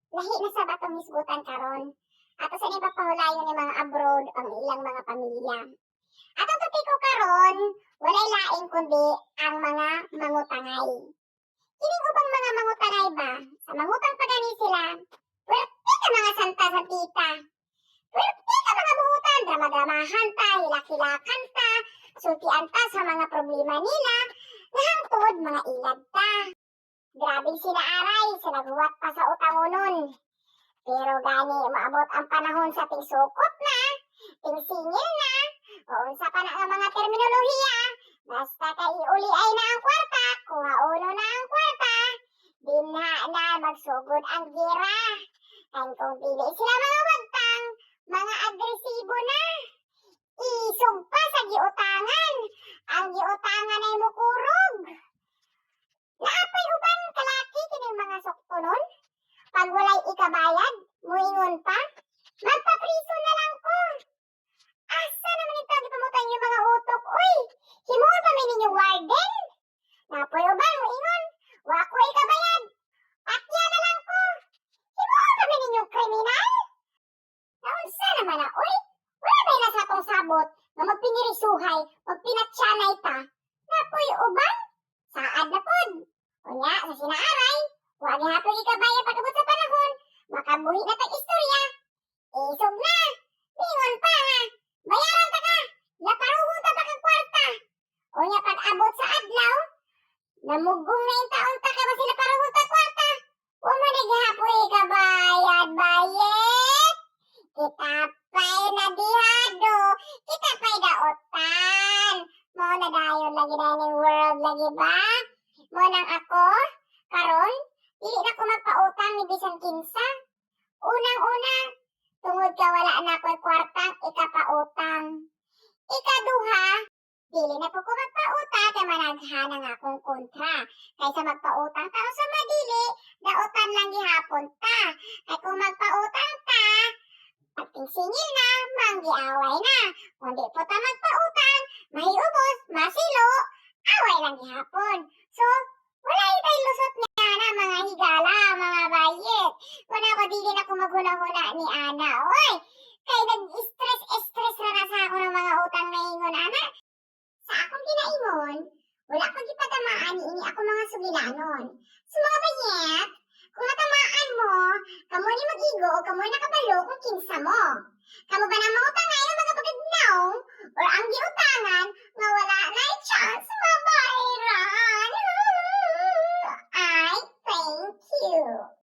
Lahi na sa batong hisgutan karon. Ato sa ipapahulayon ni mga abroad ang ilang mga pamilya. Atong topiko karon, walay laing kundi ang mga mangutangay. Kining ubang mga mangutangay ba, sa mangutang pa gani sila, puwerte ka mga santa sa tita. Puwerte ka mga buhutan, drama-dramahan ta, hilak-hilakan ta, sultian ta sa mga problema nila, nga hangtod mga ilad ta. Grabe sila aray sa naghuwat pa sa utangonon. Pero gani maabot ang panahon sa tingsukot na, tingsingil na, o unsa pa na nga mga terminolohiya, basta kay iuli ay na ang kwarta, kuha uno na ang kwarta, dinha na magsugod ang gira. Kay kung dili sila mga wagtang, mga agresibo na. Isog pa sa giutangan. Ang giutangan ay mukurog. Naapay uban kalaki kining mga suktonon. Pag walay ikabayad, muingon pa, "Magpapriso na lang ko." Asa naman ito ang gipamutang yung mga utok, uy? Himuon pa mi ninyo warden? Napoy uban, muingon, "Wa ko ikabayad. Patya na lang ko." Himuon pa mi ninyong kriminal? Naunsa naman na, uy? Wala ba na sa atong sabot nga magpinirisuhay, magpinatyanay ta? Napoy uban? Saad na pod. Unya, sa sinaaray, wa gihapon ikabayad pag-abot sa panahon, makabuhi na tag istorya. Isog na. Ningon pa nga, "Bayaran ta ka, laparuhon ta pa kag kwarta." Unya pag abot sa adlaw, namugong na yung taon ta ka ba sila paruhon ta kwarta. Wa man na gihapon ikabayad, bayet. Kita pa'y nadihado, kita pa'y daotan. Mao na dayon lagi dayon world lagi ba? Mo nang ako, karon, dili na ko magpautang ni bisan kinsa. Unang-una, tungod ka wala na ko'y kwartang ikapautang. Ikaduha, dili na po ko magpautang kay managhan ang akong kontra. Kaysa magpautang ta sa madili, daotan lang gihapon ta. Kay kung magpautang ta, pagting singil na, manggiaway na. Kung di po ta magpautang, mahiubos, masilo, away lang gihapon. So, wala itay lusot niya na mga higala, mga bayet. Kung ako dili na ko maghuna-huna ni Ana, oy, kay nag-stress-stress ra na sa ako ng mga utang na ingon, ana. Sa akong ginaingon, wala ko gipatamaan ni ini ako mga sugilanon. So mga bayet, kung natamaan mo, kamo ni mag-igo o kamo nakabalo kung kinsa mo. Kamo ba na mga utangay nga mga pagagnaw or ang giutangan?